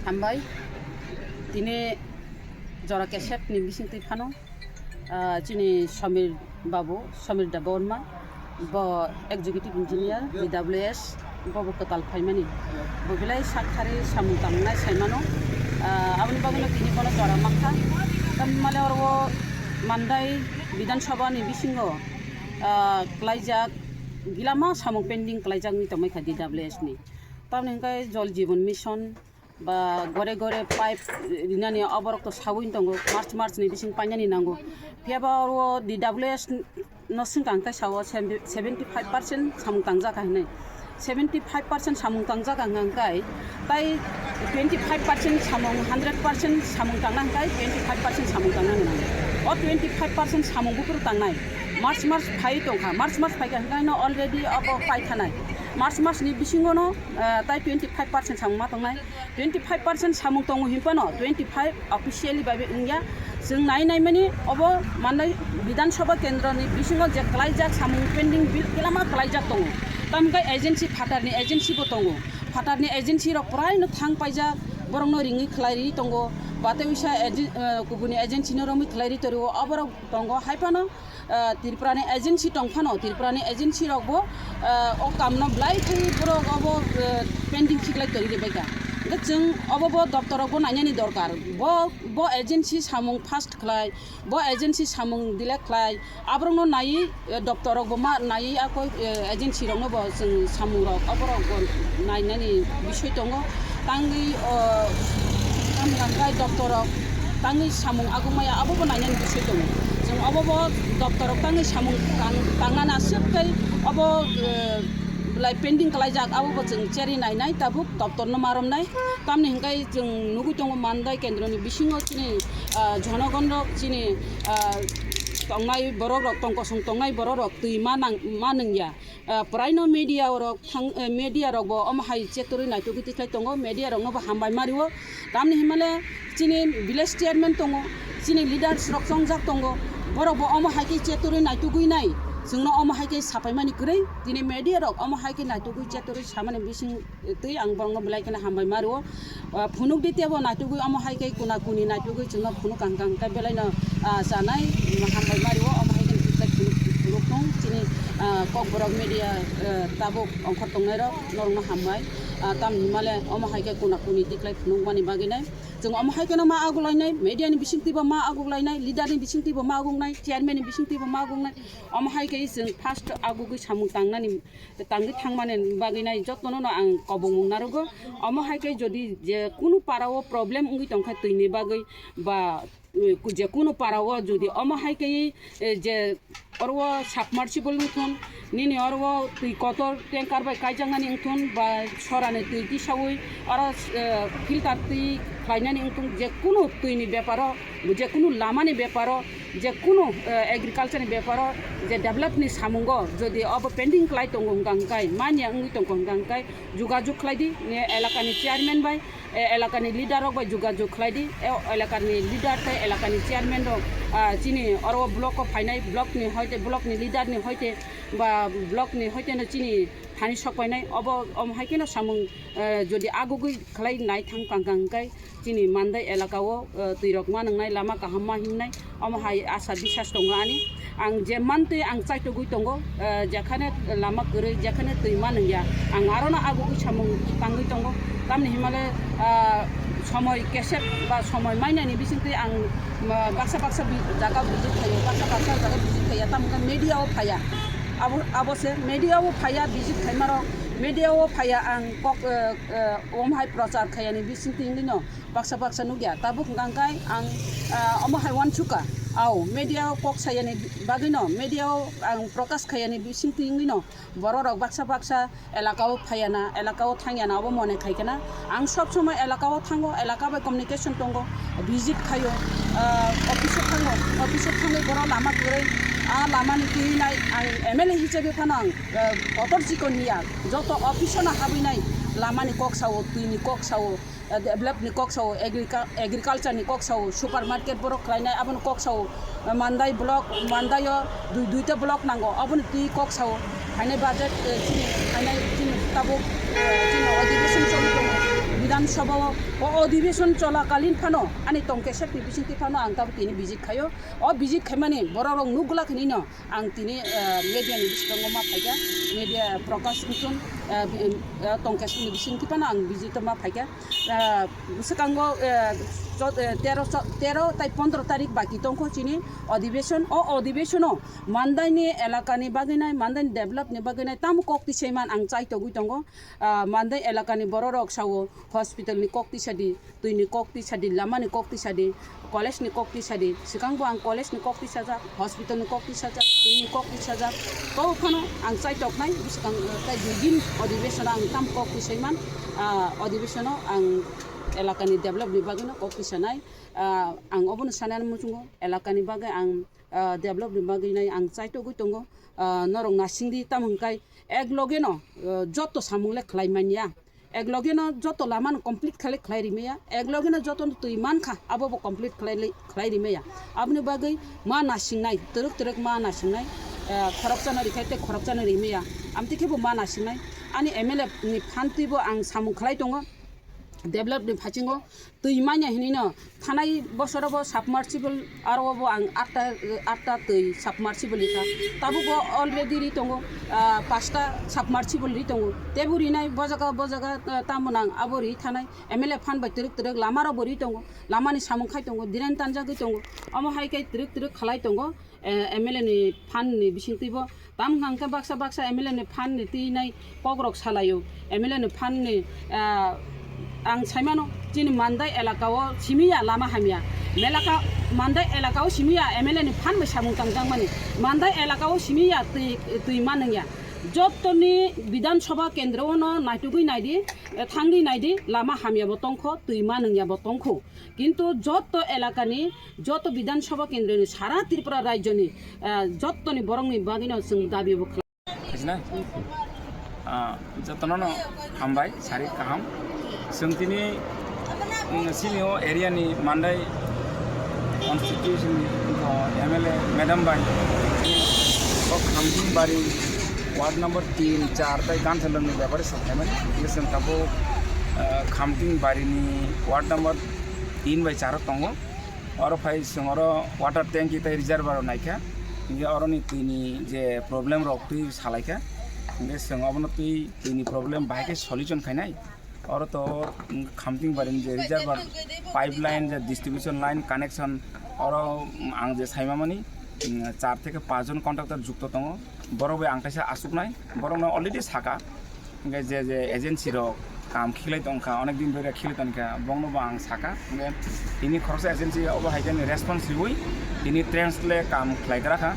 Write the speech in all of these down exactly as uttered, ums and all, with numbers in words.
Hambai, tini jora kesep ni bising twi phano, ah, chini Samir Babu, Samir Debbarma, bo executive engineer, P W S, bo bo kwtal phaimani. Bo belai sak thari samung tangnai saimano, ah, aboni bagwino tini bono jora mankha. Tamni male oro Mandai Bidhan Sabha ni bisingo, ah, klaijak gilama samung pending klaijak wngwi tongmai kha D W S ni. Tamni hwnkhe Jal Jeevan Mission, ba gore gore pipe rinani oborok to sawi tongo, March, March ni bising painani nango. Phiya ba oro D W S no swngkang khe sao seventy five percent samung tangjak hinwi. Seventy five percent samung tangjak hwnkha khe tai twenty five percent samung, hundred percent samung tangna hwnkhe twenty five percent samung tangnani nango. O twenty five percent samung buphuru tangnai. March, March phai tongkha, March, March phaikha hwnkhe no already obo paithanai. March, March ni bisingo no, eh, tai twenty five percent samung ma tongnai. Twenty five percent samung tongo hinphano twenty five officially bai bai wngya. Chwng nai naimani obo Mandai Bidhan Sabha kendro ni bisingo je klaijak samung pending bill kilama klaijak tongo. Tamkhe agency phatar ni agency bo tongo. Phatar ni agency rok prai no thang paijak, borok no ringwi khlai ri tongo. Batei wisa agen-, eh, kubuni agency no romwi khlai ri tongo. Oborok tongo haiphano ah, Tripura ni agency tong phano, Tripura ni agency rok bo, ah, o kam no belai khe borok obo, ah, pending khiklai tongwi bai kha. Hwnkhe chwng obo bo doptor rok bo nainani dorkar. Bo, bo agency samung fast khlai, bo agency samung delay khlai, aborok no naiwi, eh, doptor rok bo ma naiwi akoi, eh, agency rok no bo chwng samung rok oborok bo nainani bisoi tongo. Tangwi, o, tamni hwnkhai doptor rok tangwi samung aguk maya abo bo nainani bisoi tongo. Chwng obo bo doptor rok tangwi samung tang-, tangnani aswk tei obo, eh, belai pending kalaijak abo bo chwng cherwi nainai tabuk doptor no ma romnai. Tamni hwnkhai chwng nugwi tongo Mandai kendro ni bisingo chini, ah, jonogon rok chini, ah, tongnai borok rok tong kosong tongnai borok rok twi ma nang-, ma nungya. Ah, prai no media rok thang, eh, media rok bo omo hai chetorwi naitugwi tikhlai tongo, media rok no bo hambai ma rio. Tamni himale chini village chairman tongo, chini leaders rok chongjak tongo, borok bo omo hai khe chetorwi naitugwi nai, chwngno omo hai khe sapai mani kwrwi. Tini media rok omo hai khe naitugwi chetorwi samani bising twi ang borokno belai kheno hambai ma rwo. Ah, phunuk di tebo naitugwi omo hai khe kuna kuni naitugwi chwngno phunuk kang kang khe belaino, ah, chanai hambai ma rwo. Omo hai khe phunuk phunuk thung chini, ah, kokborok media, ah, tabuk ongkhor tongnai rok norokno hambai. Ah, tamni himale omo hai khe kuna kuni tikhlai phunuk mani bagwi nai chwng omo hai kheno ma aguk lainai, media ni bisingtwi bo ma aguk lainai, leader ni bisingtwi bo ma aguk nai, chairman ni bisingtwi bo ma aguk nai. Omo hai khe chwng first agugwi samung tangnani tangwi thangmani bagwi nai jotono no ang kobongmung narugo. Omo hai khe jodi je kunu para o problem wngwi tongkha twini bagwi ba, eh, je kunu para o jodi omo hai khe, eh, je oro o submersible wngthun, nini oro o twi kotor tanker bai kaijaknani wngthun ba sorani twi tisaui oro, eh, filter twi khlainani wngthun, je kunu twini beparo, je kunu lamani beparo, je kunu, eh, agriculture ni beparo je develop ni samungo jodi obo pending khlai tongo hwnkha hwnkhe, manya wngwi tongkha hwnkha hwnkhe, jugajug khlai di, eh, elaka ni chairman bai, eh, elaka ni leader rok bai jugajug khlai di, eh, elaka ni leader tei elaka ni chairman rok, ah, chini oro block o phainai, block ni hoite, block ni leader ni hoite ba block ni hoite no chini thani sok painai, obo, omo hai kheno samung, eh, jodi agugwi khlai nai thang kang kang hwnkhe, chini Mandai elaka o, eh, twi rok ma nwngnai, lama kaham ma himnai, omo hai asa bisas tongo ani. Ang je mantwi ang chaitugwi tongo, eh, jekhane lama kwrwi, jekhane twi ma nungya, ang arono agugwi samung tangwi tongo. Tamni himale, ah, somoi kesep ba somoi mainani bisingtwi ang, ah, baksa baksa bi-, jaga visit khaio, baksa baksa jaga visit khaiya, tamo khe media o phaiya. Abo, abo se media o phaiya, visit khaimarok media o phaiya, ang kok, eh, eh, omo hai prochar khaiyani bisingtwi wngwi no baksa baksa nukya. Tabuk hwnkha hwnkhe ang, ah, omo hai uansukha. Au, media o kok sayani bagwino, media o ang prokash khaiyani bisingtwi wngwino bororok baksa baksa elaka o phaiyana, elaka o thangyana obo mone khaikhe na. Ang sob somoi elaka o thango, elaka bai communication tongo, visit khaio, ah, office o thango, office o thangwi borok lama kwrwi, ah, lamani twi nai ang M L A hisabe phano ang, ah, kotor chikon hiya, joto office o no habwi nai lamani kok sao, twini kok sao, eh, develop ni kok sao, agricu-, agriculture ni kok sao, supermarket borok khlainai, aboni kok sao, eh, Mandai block, Mandai o dui, duita block nango, aboni twi kok sao, hainai budget, eh, chini, hainai chini tabuk, eh, chini odhibeshon choli tongo, Bidhan Sabha o, o odhibeshon cholakalin phano ani tongkesepni bisingtwi phano ang tabuk tini visit khaio. O visit khaimani bororok nukgwlak hinwi no ang tini, eh, media ni biskango ma phaikha, media Prakash Kuchun, eh, bi-, eh, tongkesepni bisingtwi phano ang visit o ma phaikha. Eh, bwskango, eh, chod-, eh, tero cho-, tero tai pondro tarik baki tongkho chini odhibeshon. O odhibeshono Mandaini elakani bagwi nai, Mandaini developni bagwi nai tamo kok tisaiman ang chaitogwi tongo. Ah, Mandai elakani bororok sao hospitalni kok tisadi, twini kok tisadi, lamani kok tisadi, college ni kok tisadi. Swkangbo ang college ni kok tisajak, hospital ni kok tisajak, twini kok tisajak. Tei phano ang chaitoknai bwswkang, eh, tai dui din odhibeshono ang tam kok tisaiman, ah, odhibeshono ang elakani developni bagwino kok tisanai. Ah, ang obono sanani muchungo elakani bagwi ang, ah, developni bagwi nai ang chaitogwi tongo. Ah, norok nasingdi tamo hwnkhai ek logeno, ah, joto samung le khlai manya. Ek logeno joto lamano complete khlai, khlai rimaya, ek logeno jotono twi mankha, abobo complete khlai, khlai rimaya. Aboni bagwi ma nasingnai, twrwk twrwk ma nasingnai, eh, khorokchano rikhai tei khorokchano rimaya. Amtwi khebo ma nasingnai. Ani M L A ni phan twibo ang samung khlai tongo, develop ni phasingo twi manya hinino. Thanai bosorobo submersible, aro bo ang atta, atta twi submersible rikha. Tabukbo already ri tongo, ah, pasta submersible ri tongo. Tebo rinai bojaga, bojaga, ah, tamo nang abo ri thanai. M L A phan bai twrwk twrwk lama rokbo ri tongo. Lamani samung khai tongo, drain tanjagwi tongo. Omo hai khe twrwk twrwk khalai tongo, eh, M L A ni phan ni bisingtwibo. Tamo hwnka hwnkhe baksa baksa M L A ni phan ni twi nai kokrok salaio. M L A ni phan ni, ah, ang saimano chini Mandai elaka o simi ya lama hamya. Melaka, Mandai elaka o simi ya M L A ni phan bai samung tangjak mani. Mandai elaka o simi ya twi, twi manung ya. Jottoni Bidhan Sabha kendro o no naitugwi naidi, eh, thangdi naidi, lama hamya bo tongkho, twi manung ya bo tongkho. Kintu jotto elakani, jotto Bidhan Sabha kendroni sara Tripura rajyoni, ah, jottoni borokni bagwino chwng dabi bo khlai. Buji na? Ah, jotono no hambai, sari kaham. Chwng tini, mm, sini o area ni Mandai constituency ni, ah, M L A madam bai o Khamting bari ward number tin, char tai gansalon ni bepare saphaiman. Chwng tabuk, ah, Khamting bari ni ward number tin bai char o tongo. Oro phai chwng oro water tanki tei reservoir naikha. Hinkhe oroni twini je problem rok twi salaikha. Hinkhe chwng obono twi twini problem bahai khe solution khainai. Oro to, mm, Khamting bari ni je reservoir pipeline, je distribution line connection, oro, mm, ang je saimamani, mm, char theke panch jon contractor jukto tongo. Borok bai ang kaisa achuknai, borokno already saka. Hinkhe je je agency rok kam khiklai tongkha, onek din dhori khiklai tongkha, bongno bo ang saka. Hinkhe tini khoroksa agency obo hai khe response riui tini trench le kam khlai gra kha.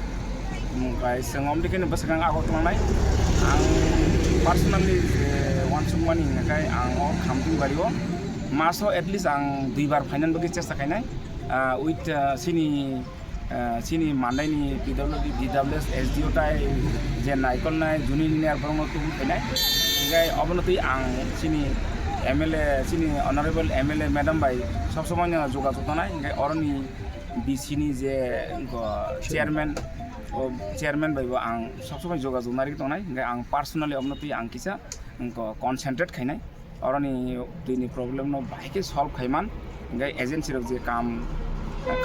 Hinkhe chwng omdi khe bwswkang agor tonglanai. Ang personally je uansukmani hinkhe ang o Khamting bari o maso at least ang duibar phainani bagwi chesta khainai. Ah, with, ah, sini, ah, sini Mandaini P W D, P W S, S D O tai je naikolnai junior engineer borokno tubui khainai. Hinkhe obono twi ang sini M L A, sini honorable M L A madam bai sob somoi no jogajog tongnai. Hinkhe oroni B C ni je, wngkha, chairman, o chairman bai bo ang sob somoi jogajog narigwi tongnai. Hinkhe ang personally obono twi ang kisa, wngkha, concentrate khainai. Oroni twini problem no bahai khe solve khaiman, hinkhe agency rok je kam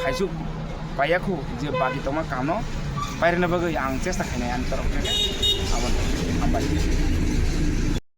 khaisuk paiyakhu, je baki tongma kam no pairina bagwi ang chesta khainai ani torof theke. Aboni hambai.